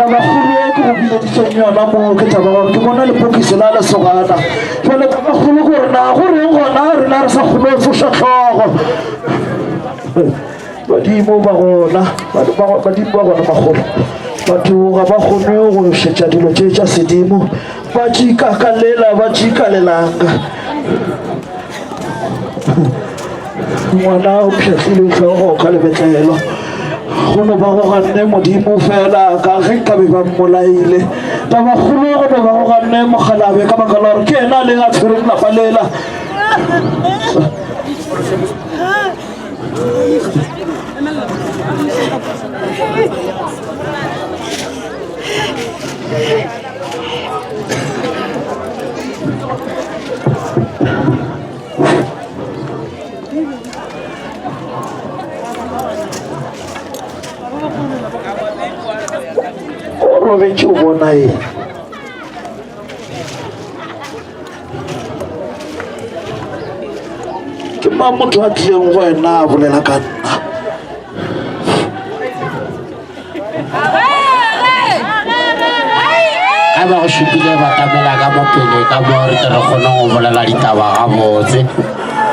Tabakgolo e ke go bileditseng yona mo ke taba gore ke bona lepokisi la lesogana. Jale tabakgolo ke gore na go reng gona rena re sa kgone go foša hlogo. Badimo ba gona, badimo ba gona magolo. Batho ga ba kgone go šetša dilo tše tša sedimo, ba tšikakalela, ba tšikalelanga. Ngwana o pšhatlilwe hlogo ka lebetlelo. Go no ba go ganne Modimo fela ka ge nkabe ba mmolaile. Tabakgolo go no ba go ganne mokgalabje ka baka la gore ke yena a leng a tshwereng lapa lela. O robetše o bona eng? Ke mang motho a tlileng go wena a bolela ka nna? Ge ba go šupile batamela ka mo pele ka mo re tle re kgone go bolela ditaba gabotse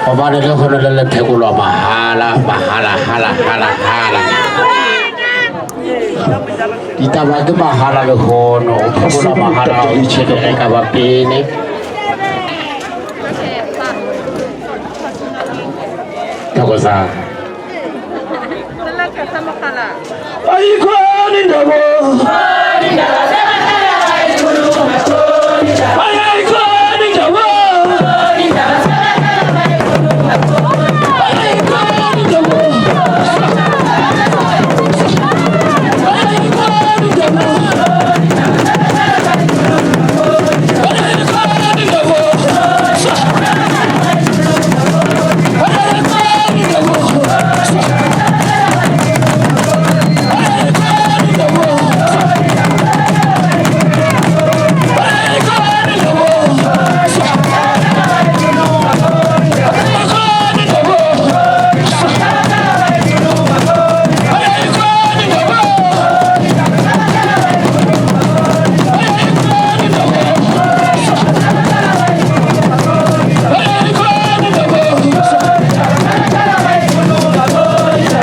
gobane le kgone le lephekolwa mahala mahala hala hala hala ditaba ke mahala lehono go phekolwa mahala ga o itšhelege ka ba pele thokozana Ayikhona indaba. Ayikhona indaba. Ayikhona indaba. Ayikhona indaba.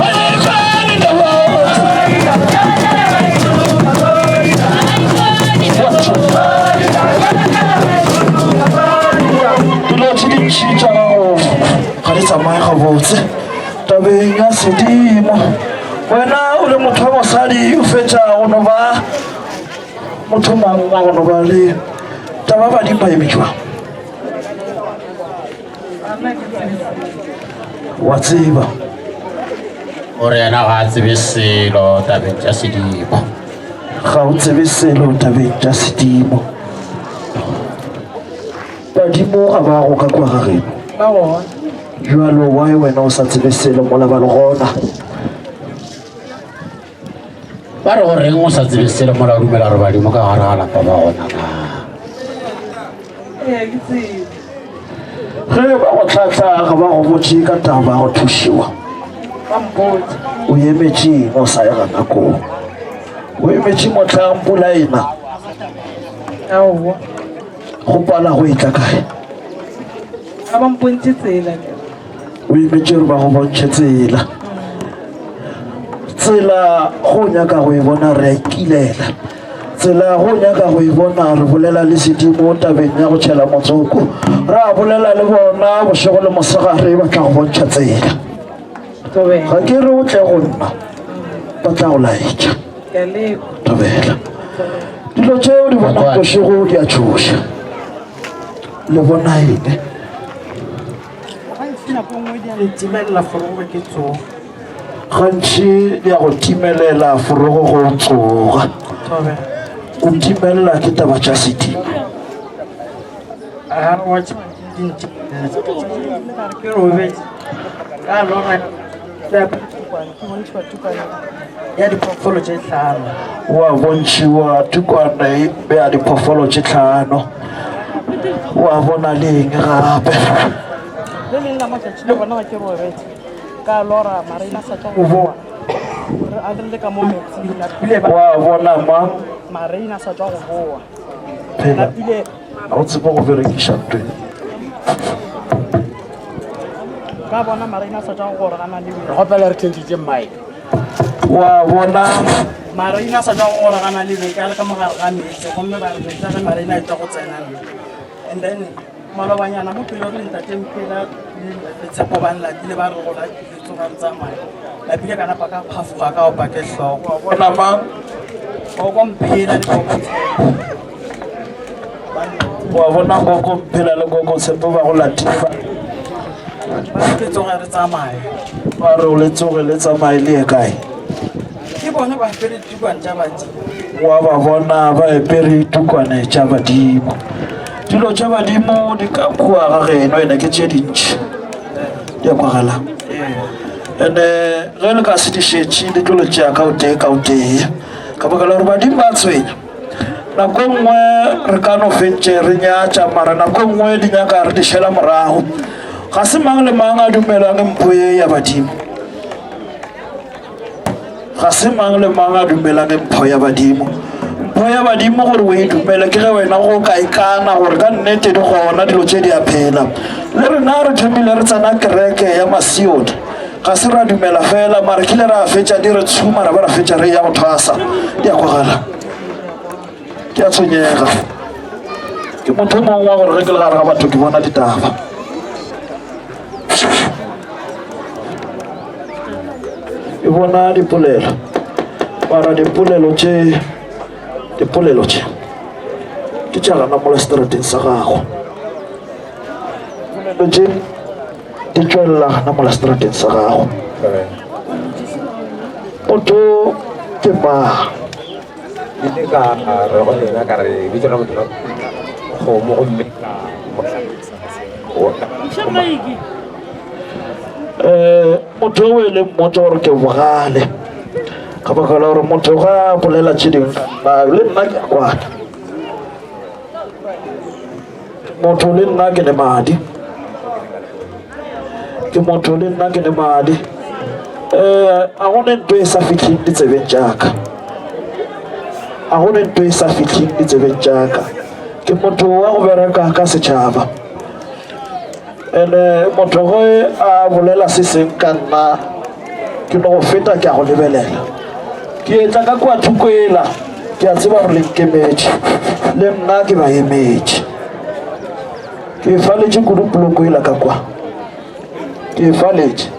Ayikhona indaba. Dilo tše dintši tša gago ga di tsamaye gabotse tabeng ya sedimo. Wena o le motho wa mosadi o fetša go no ba motho mang wa go no ba le taba badimo ba eme jwang? Wa tseba. O re yena ga a tsebe selo tabeng tša sedimo. Ga o tsebe selo tabeng tša sedimo. Badimo ga ba go ka kwa ga geno. Ba gona. Jwalo why wena o sa tsebe selo mola ba le gona? Ba re go reng o sa tsebe selo mola o dumela gore badimo ka gare ga lapa ba gona na? Ee, ke tsebe. Ge ba go tlhatla ga ba go botše ka taba ya go thušiwa. Ba mpotša. O emetše eng o sa ye gana koo? O emetše mohlang pula e na? Aowa. Go pala go etla kae? Ga ba mpontšhe tsela. O emetše gore ba go bontšhe tsela. Tsela go nyaka go e bona re a ikilela. Tsela go nyaka go e bona re bolela le sedimo tabeng ya go tšhela motsoko. Re a bolela le bona bošego le mosegare ba tla go bontšha tsela. Ga ke re o tle go nna, ba tla go laetša. Thobela. Dilo tšeo di bonang bošego di a tšhoša. Le bona eng? Gantši nako nngwe di a ntimelela forogo ke tsoga. Gantši di a go timelela forogo go tsoga. O timelela ke taba tša sedimo. Ke robetše ka lora ya diphoofolo tše tlhano. Wa bontšhiwa tukwana e ya diphoofolo tše tlhano. Wa bona le eng gape? Le leng la matšatši le gona ga ke robetše ka lora mara ina sa tšwa go boa re a re le ka mo metsing Wa bona mang? Mareina a sa tšwa go boa. Phela Napile ga o tsebe go berekiša ntwe. Ka bona Mareina a sa tšwa go gorogana le Re kgopela re tšhentšhitše mic. Wa bona Mareina a sa tšwa go gorogana le beke a le ka mogare ga meetse gomme ba re meetse a ge Mareina a etšwa go tsena nna. And then malobanyana mo pele re ntate Mphela le ntate Tshepo ba nlatile ba re go latile tsoga re tsamaya. Napile ka napa ka phafoga ka opa ke hlogo. Wa bona mang? Koko Mphela le Koko Tshepo. Ba nlatile. Wa bona Koko Mphela le Koko Tshepo ba go latile ba Ba re ke tsoge re tsamaye. Ba re o le tsoge le tsamaye le ye kae? Ke bone ba apere ditukwane tša badimo. Wa ba bona ba apere ditukwane tša badimo. Dilo tša badimo di ka kua ga geno ene ke tše dintši. Di a kwagala. Ene ge le ka se di šetše di tlo le tšea ka o tee ka o tee. Ka baka la gore badimo ba tshwenya. Nako e nngwe re ka no fetše re nyatša mara nako e nngwe di nyaka re di šela morago. Ga se mang le mang a dumelang mpho ye ya badimo. Ga se mang le mang a dumelang mpho ya badimo. Mpho ya badimo gore o e dumele ke ge wena go ka ikana gore ka nnete di gona dilo tše di a phela. Le rena re thomile re tsena kereke ya Masione ga se ra dumela fela mara kile ra fetša di re tshuma ra ba ra fetša re ya go thwasa. Di a kwagala. Ke a tshwenyega. Ke motho mongwe wa gore ge ke le gare ga batho ke bona ditaba. E bona dipolelo mara dipolelo tše dipolelo tše ke tša gana mola seterateng sa gago polelo tše di tšwelela gana mola seterateng sa gago motho ke mang Ke ile ka re go yena ka re bitso la motho kgomo gomme um motho o e leng mmotsa gore ke bogale ka baka la gore motho ga a bolela tše dingwe ka nna le nna ke a kwana motho le nna ke ne madi ke motho le nna ke ne madi um a go ne nto e sa fitlheng ditsebeng jaaka a go ne nto e sa fitlheng ditsebeng jaaka ke motho wa go bereka ka setšhaba ene motho ge a bolela se seng ka nna ke no go feta ke a go lebelela ke etla ka kua thoko ela ke a tseba gore le nkemetše le nna ke ba emetše ke faletše kudu poloko ela ka kwa ke faletše.